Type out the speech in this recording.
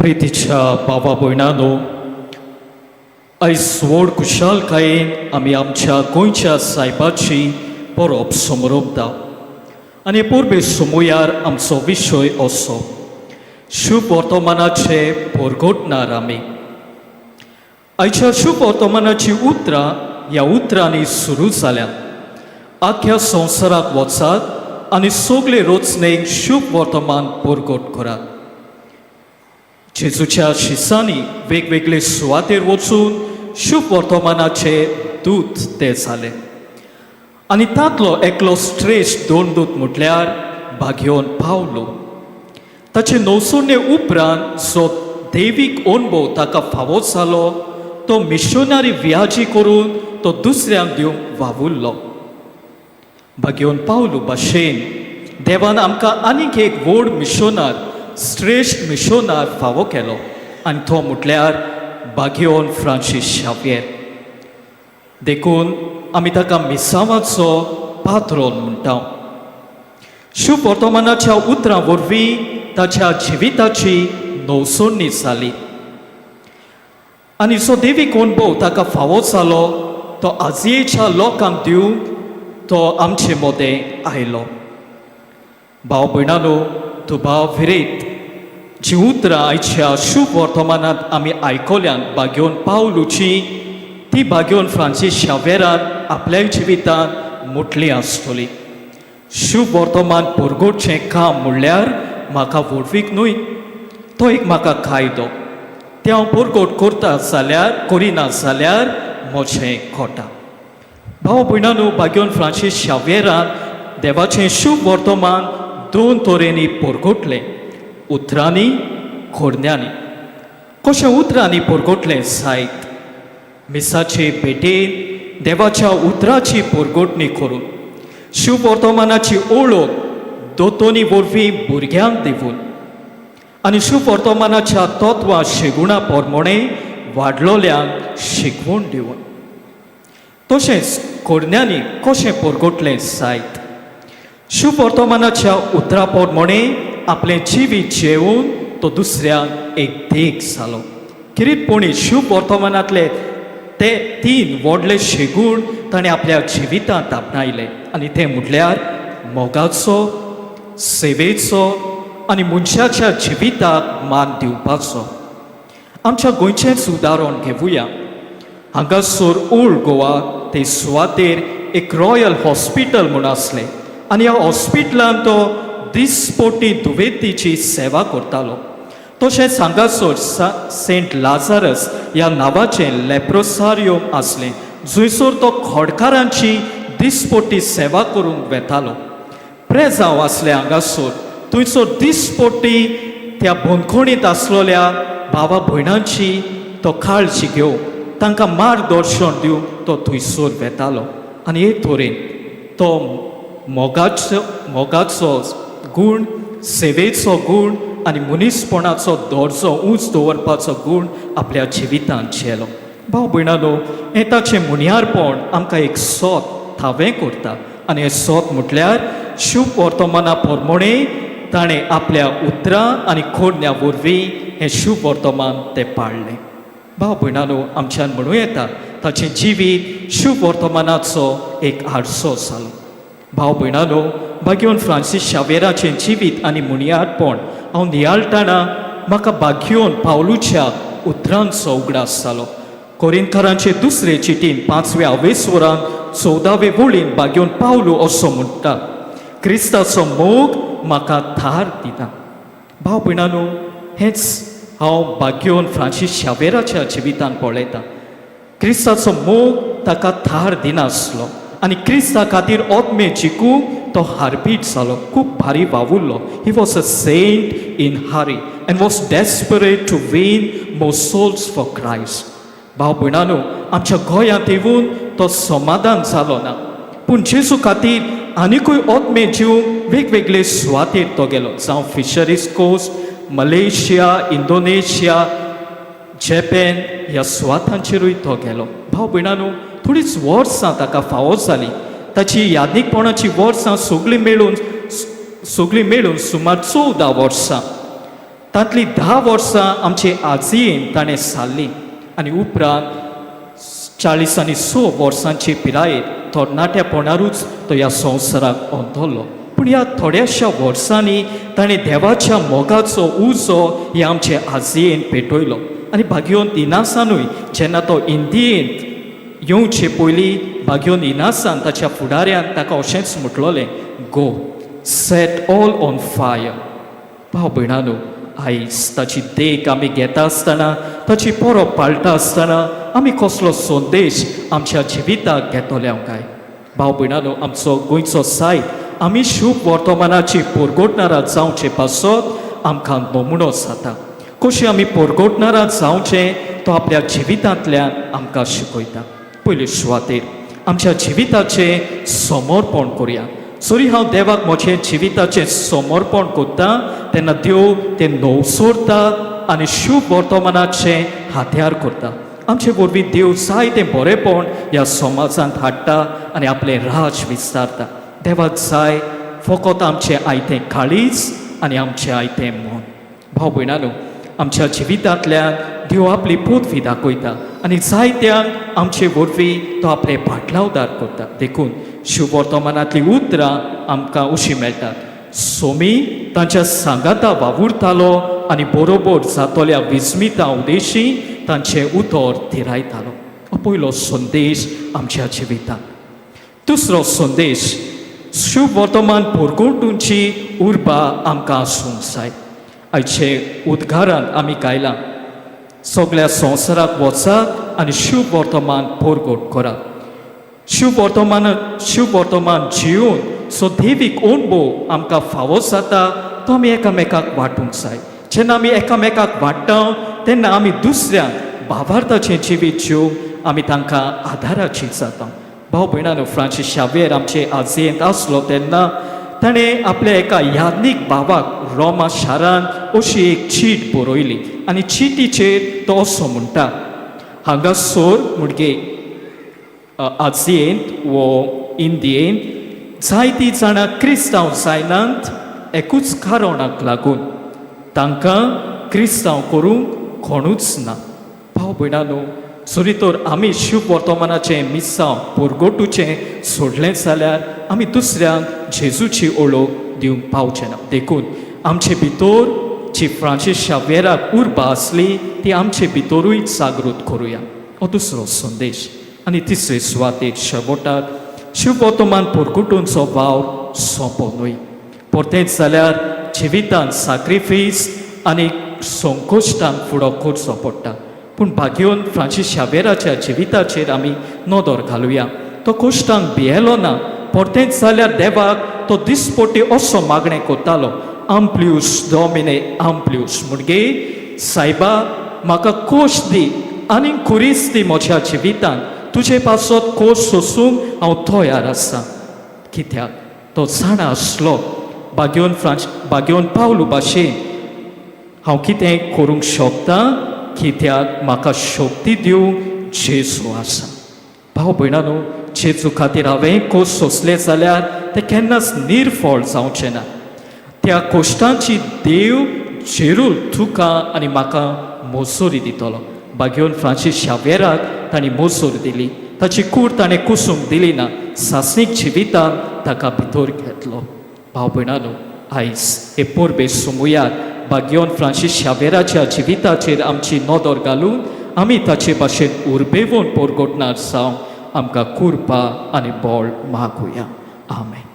प्रितीच्या बाबा भयणानो, आयज व्हड खुशालकायेन आमी आमच्या गोंयच्या सायबाची परब समरपता आनी परबे सुमयार आमचो विशय असो, शुभ वर्तमानाचे परगटणार आमी. आयच्या शुभ वर्तमानाची उतरां ह्या उतरांनी सुरू जाल्यात, आख्या संवसाराक वचात आनी सगळे रचनेक शुभ वर्तमान परगट करात. जेजूच्या शिसांनी वेगवेगळे सुवातेर वचून शुभ वर्तमानाचे दूत ते जाले आनी तांतलो एकलो श्रेश्ठ दोन दूत म्हटल्यार भाग्योन पावलो. ताचे नवसुणे उपरांत जो दैवीक अणभव ताका फावो जालो, तो मिशनरी व्याजी करून तो दुसऱ्यांक दिवंक वावुरलो. भाग्योन पावलू भाशेन देवान आमकां आनीक एक व्हड मिशोनार, श्रेश्ठ मिशोनार फावो केलो आनी तो म्हटल्यार बागियोन फ्रांसीस शाव्येर. देखून आमी ताका मिसांवाचो पात्रोन म्हणटा. शुभ वर्तमानाच्या उतरां वरवीं ताच्या जिविताची नवसोडणी जाली आनी जो देवीक अणभव ताका फावो जालो, तो आजयेच्या लोकांक दिवंक तो आमचे मदें आयलो. भाव भयणानो, दुबाव विरेत जी उतरां आयच्या शुभ वर्तमानांत आमी आयकल्यान बागेवन पावलुची, ती बागेवन फ्रांसीस शावेरान आपल्या जिवितांत मुटली आसतली. शुभ वर्तमान परगटचें काम म्हणल्यार म्हाका व्हडवीक न्हय, तो एक म्हाका कायदो. तें हांव परगट करता जाल्यार, करिना जाल्यार म्हजें कोटा. भाव भयणानो, बागेवन फ्रांसीस शावेरान देवाचें शुभ वर्तमान दोन तरेंनी परगटलें, उतरांनी, खोडण्यांनी. कशें उतरांनी परगटलें जायत? मिसाचे भेटेन देवाच्या उतराची परगटणी करून, शुभ वर्तमानाची ओळख दोतोनी वरवीं भुरग्यांक दिवन आनी शुभ वर्तमानाच्या तत्वां शेगुणा प्रमाणे वाडलोल्यांक शिकवण दिवन. तशेंच कोरण्यांनी कशें परगटलें जायत? शुभ वर्तमानाच्या उतरा प्रमाणे आपलें जिवीत जेवन तो दुसऱ्यांक एक देख जालो. किरीटपणी शुभ वर्तमानांतले ते तीन व्हडले शेगूण ताणें आपल्या जिवितांत आपणायले आनी ते म्हटल्यार मोगाचो, सेवेचो आनी मनशाच्या जिविताक मान दिवपाचो. आमच्या गोंयचेंच उदाहरण घेवया. हांगासर ओल्ड गोवा ते सुवातेर एक रॉयल हॉस्पिटल म्हूण आसलें आनी ह्या हॉस्पिटलान तो दिसपोटी दुयेंतीची सेवा करतालो. तशेंच हांगासर सेंट लाजारस ह्या नांवाचें लेप्रोसारियम आसलें, जंयसर तो खोडकारांची दिसपोटी सेवा करूंक वेतालो. प्रेजांव आसलें हांगासर, थंयसर दिसपोटी त्या बंदखणींत आसलेल्या भावा भयणांची तो काळजी घेवन, तांकां मार्गदर्शन दिवंक तो थंयसर वेतालो. आनी हे तरेन तो मोगाचो गूण, सेवेचो गूण आनी मनीसपणाचो दर्जो उंच दवरपाचो गूण आपल्या जिवितांत झेलो. भाव भयणानो, हें ताचें मुनियारपण आमकां एक सोत थावें करता आनी हें सोत म्हटल्यार शुभ वर्तमाना प्रमाणे ताणें आपल्या उतरां आनी खोडण्या वरवीं हें शुभ वर्तमान तें पाळ्ळें. भाव भयणानो, आमच्यान म्हणूं येता, ताचें जिवीत शुभ वर्तमानाचो एक आरसो जालो. भाव भयणानो, बाग्योन फ्रांसीस शावेराचें जिवीत आनी मुनियारपण हांव नियाळटाना म्हाका बाग्योन पावलूच्या उतरांचो उगडास जालो. कोरिंथकारांचे दुसरे चिटीन पांचव्या अवेस्वरान 14वे वळीन बाग्योन पावलू असो म्हणटा, "क्रिस्ताचो मोग म्हाका थार दिता." भाव भयणानो, हेंच हांव बाग्योन फ्रांसीस शावेराच्या जिवितान पळयतां. क्रिस्ताचो मोग ताका थार दिनासलो आनी क्रिस्ता खातीर आत्मे जिखूंक तो हारपीट जालो, खूब भारी वावुरलो. He was a saint in hurry and was desperate to win more souls for Christ. भाव भयणानो, आमच्या गोंयांत येवन तो समाधान जालो ना, पूण जेजू खातीर आनिकूय आत्मे जिवंक वेगवेगळे सुवातेर तो गेलो, जावं फिशरीज कोस्ट, मलेशिया, इंडोनेशिया, जॅपॅन ह्या सुवातांचेरूय तो गेलो. भाव भयणानो, थोडीच वर्सां ताका फावो जालीं. ताची यादनीकपणाची वर्सां सगळीं मेळून सुमार 14 वर्सां. तांतलीं 10 वर्सां आमचे आजयेन ताणें सारलीं आनी उपरांत 46 वर्सांचे पिरायेर तरणाट्यापणारूच तो ह्या संवसाराक अंतरलो. पूण ह्या थोड्याशा वर्सांनी ताणें देवाच्या मोगाचो उजो ह्या आमचे आजयेन पेटयलो. आनी भाग्योन इनासानूय जेन्ना तो इंडियेंत येवचे पयलीं भाग्योन इनासान ताच्या फुडाऱ्यान ताका अशेंच म्हटलोलें, go set all on fire. भाव भयणानो, आयज ताची देख आमी घेता आसतना, ताची परब पाळटा आसतना आमी कसलो संदेश आमच्या जिविताक घेतले काय? भाव भयणानो, आमचो गोंयचो सायब आमी शुभ वर्तमानाची परगटणारां जावचे पासत आमकां नमुनो जाता. कशी आमी परगटणारां जावचें तो आपल्या जिवितांतल्यान आमकां शिकयता. पयले सुवातेर आमच्या जिविताचें समर्पण करुया. सरी हांव देवाक म्हजें जिविताचें समर्पण करता तेन्ना देव तें नवसरता आनी शुभ वर्तमानाचें हात्यार करता. आमचे वरवीं देव जायतें बरेंपण ह्या समाजांत हाडटा आनी आपलें राज विस्तारता. देवाक जाय फकत आमचें आयतें काळीज आनी आमचें आयतें मन. भाव भयणानो, आमच्या जिवितांतल्यान देव आपली पदवी दाखयता आनी जायत्यांक आमचे वरवीं तो आपले पाटलावदार करता. देखून शुभ वर्तमानांतलीं उतरां आमकां अशीं मेळटात, सोमी तांच्या सांगाता वावुरतालो आनी बरोबर जातल्या विस्मिता उदेशी तांचें उतर थिरायतालो. हो पयलो संदेश आमच्या जिवितांत. दुसरो संदेश, शुभ वर्तमान परगटूंची उर्बा आमकां आसूंक जाय. आयचे उद्गारांत आमी गायलां, सगळ्या संवसाराक वचात आनी शुभ वर्तमान परगट करात. शुभ वर्तमान जिवन सो देवीक अणभव आमकां फावो जाता तो आमी एकामेकाक वांटूंक जाय. जेन्ना आमी एकामेकाक वांट्टा तेन्ना आमी दुसऱ्यांक भावार्थाचें जिवीत जिवंक आमी तांकां आदाराची जाता. भाव भयणानो, फ्रांसीस शावेर आमचे आजयेंत आसलो तेन्ना ताणें आपल्या एका याज्ञीक भावाक रोमा शारांत अशी एक चीट बरयली आनी चिटीचेर तो असो म्हणटा, हांगासर मुडगे आजयेंत वो इंडियेंत जायतीं जाणां क्रिस्तांव जायनात एकूच कारणाक लागून, तांकां क्रिस्तांव करूंक कोणूच ना. भाव भयणानो, जरी तर आमी शुभ वर्तमानाचें मिसांव परगटूचें सोडलें जाल्यार आमी दुसऱ्यांक जेजूची ओळख दिवंक पावचे ना. देखून आमचे भितर जी फ्रांसीस शावेराक उर्बा आसली ती आमचे भितरूय जागृत करुया. हो दुसरो संदेश. आनी तिसरे सुवातेर शेवटाक शुभ वर्तमान परगटूंचो वावर सोंपो न्हय. परतेंच जाल्यार जिवितांत साक्रिफीस आनी संकोश्टांक फुडो करचो पडटा. पूण भाग्योन फ्रांसीस शावेराच्या जिविताचेर आमी नदर घालुया. तो कश्टांक भियेलो ना. परतेंच जाल्यार देवाक तो दिसपट्टी असो मागणें करतालो, आम्प्लियूस डॉमिने आम्प्लियूस, म्हणजे सायबा म्हाका कोश दी आनी खुरीस दी म्हज्या जिवितांत, तुजे पासत कोश सोसूंक हांव तयार आसा. कित्याक तो जाणा आसलो भाग्योन पावलू भाशेन हांव कितें करूंक शकता, कित्याक म्हाका शक्ती दिवंक जेजू आसा. भाव भयणानो, जेजू खातीर हांवें कोश सोंसले जाल्यार तें केन्नाच निर्फळ जावचें ना. त्या कोश्टांची देव जेरूल तुका आनी म्हाका मोजोरी दितलो. भाग्योन फ्रांसीस शावेराक तांणी मोजोर दिली. ताची कूड ताणें कुसूंक दिली ना. सासणीक जिवितान ताका भितर घेतलो. भाव भयणानो, आयज हे परबे सुमुयात भाग्योन फ्रांसीस शावेराच्या जिविताचेर आमची नदर घालून आमी ताचे भाशेन उर्बेवन परगटणार जावंक आमकां कुरपा आनी बळ मागुया. आमेन.